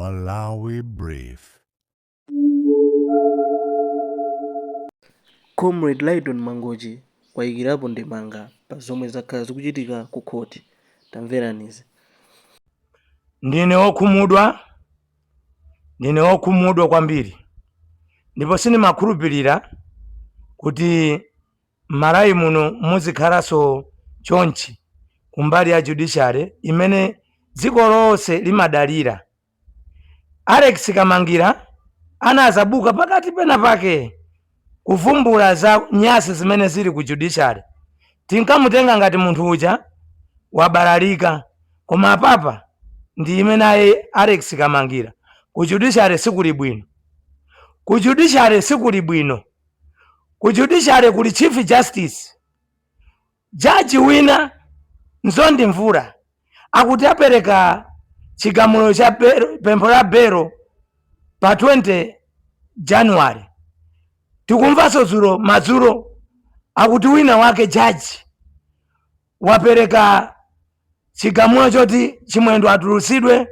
Malawi Brief. Comrade Lydon Mangochi wayikirapo ndemanga pa zomwe zakhala zikuchitika ku khoti. Tamverani izi. Ndine wokhumudwa, ndine wokhumudwa kwambiri, ndipo sindimakhulupirira kuti m'Malawi muno muzikhalanso chonchi kumbali ya judiciary imene dziko lonse limadalira. Alex Kamangira anazabuka pakati pena pake kuvumbula za nyasi zimene zili ku judiciary. Tinkamutenga ngati munthu uja wabalalika, koma apapa ndi imene ayi Alex Kamangira ku judiciary sikuli bwino. Ku judiciary sikuli bwino. Ku judiciary kuli Chief Justice, Jaji wina Mzondi Mvula akuti apereka chigamulo cha pempho la belo pa 20 January. Tikumvanso dzulo madzulo akuti wina wake jaji wapereka chigamulo choti Chimwendo atulutsidwe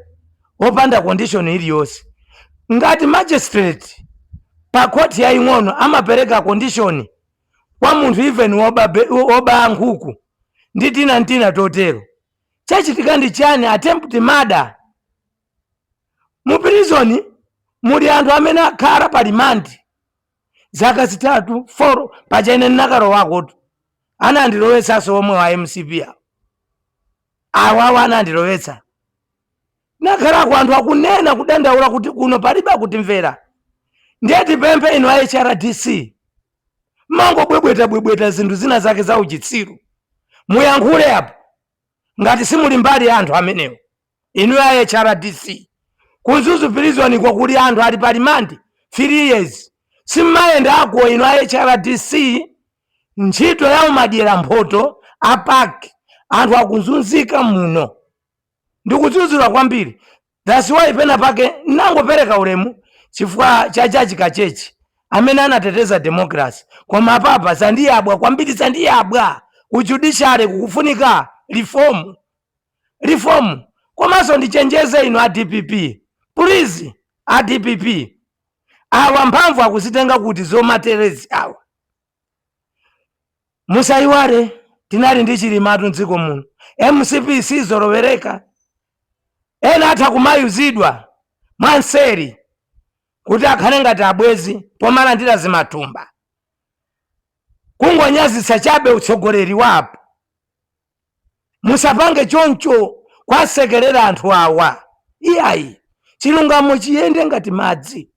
wopanda condition iliyonse. Ngati magistrate pa khoti yaying'ono amapereka condition kwa munthu even woba nkhuku ndi tina ntina totero, chachitika ndi chani? Attempt murder. Mu prison muli anthu amene akhala pa remand zaka 3 4. Paja ine ndinakalowakotu, anandilowetsanso omwe wa MCP awo awawa anandilowetsa, nakhalako. Anthu akunena kudandaula kuti kuno palibe akutimvera. Ndiye tipemphe inu a HRDC, mangobwebwetabwebweta zinthu zina zake za uchitsiru, muyankhule apo ngati simuli mbali ya anthu amenewo. Inu a HRDC, ku Mzuzu prison ko kuli anthu ali pa remand 3 years, simmayendako inu a HRDC. Ntchito ya umadyera mphoto a PAC, anthu akuzunzika muno, ndikudzudzula kwambiri. That's why pena pake nangopereka ulemu chifukwa cha Jaji Kachechi amene anateteza democracy, koma apapa zandiyabwa kwambiri, zandiyabwa. Ku judiciary kukufunika reform, reform. Komanso ndichenjeze inu a DPP, please, a DPP awa mphamvu akuzitenga kuti zomaterezi awa? Musayiwale tinali ndi Chilimatu mdziko muno. MCP sizolowereka, ena atha kumayuzidwa mwanseri kuti akhale ngati abwezi pomalandira zimatumba, kungonyazitsa chabe utsogoleri wapo. Musapange choncho kwasekerera anthu awa, iyayi. Chilungamo chiyende ngati madzi.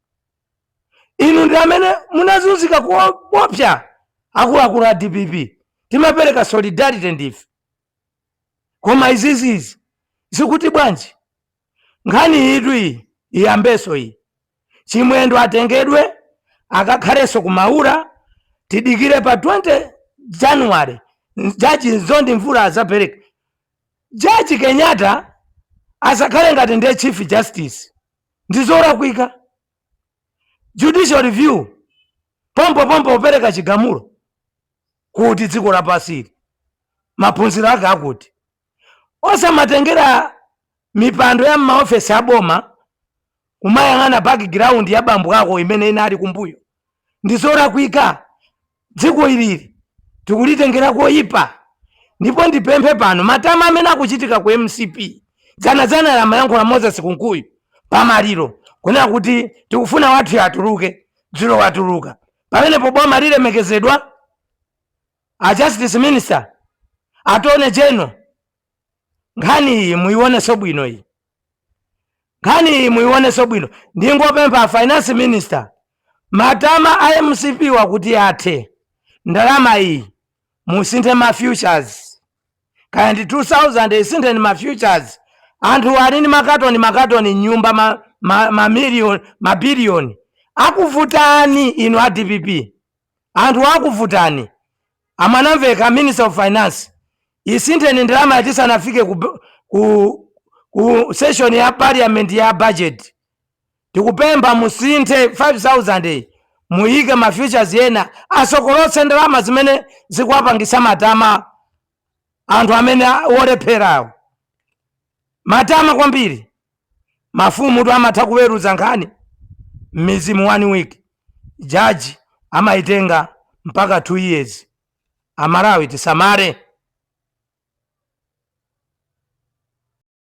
Inu ndi amene munazunzika kuopsa, akuluakulu a DPP, timapereka solidarity ndife, koma izizizi zikuti bwanji? Nkhani itu iyi iyambenso iyi. Chimwendo atengedwe akakhalenso kumaula. Tidikire pa 20 January, Jaji Mzondi Mvula azapereka. Jaji Kenyatta asakhale ngati ndiye Chief Justice, ndizolakwika. Judicial review pompo pompo kupereka chigamulo kuti dziko lapasili maphunziro ake akuti osamatengera mipando ya m'maofesi aboma kumayang'ana background ya bambo ako imene inali kumbuyo, ndizolakwika. Dziko ilili tikulitengera koyipa. Ndipo ndipemphe pano, matama amene akuchitika ku MCP, dzanadzana amayankhula Moses Kunkuyu pamaliro kunena kuti tikufuna wathu atuluke, dzulo watuluka. Pamenepo boma lilemekezedwa? A Justice Minister, Attorney General, nkhani iyi muionenso bwino iyi, nkhani iyi muionenso bwino. Ndingopempha Finance Minister, matama a MCP wakuti athe, ndalama iyi musinthe ma futures, kaya ndi 2000, isintheni ma futures. Anthu ali ndi makatoni makatoni mnyumba, mamiliyoni, mabiliyoni akuvutani inu a DPP, anthu akuvutani. A Mwanamveka, Minister of Finance, isintheni ndalama tisanafike ku session ya parliament ya budget. Tikupempha musinthe 5000, muyike ma futures ena, asokolotse ndalama zimene zikuwapangisa matama anthu amene wolepherawo, matama kwambiri. Mafumu tu amatha kuweruza nkhani m'mizi mu 1 week, jaji amayitenga mpaka 2 years. Amalawi, tisamale.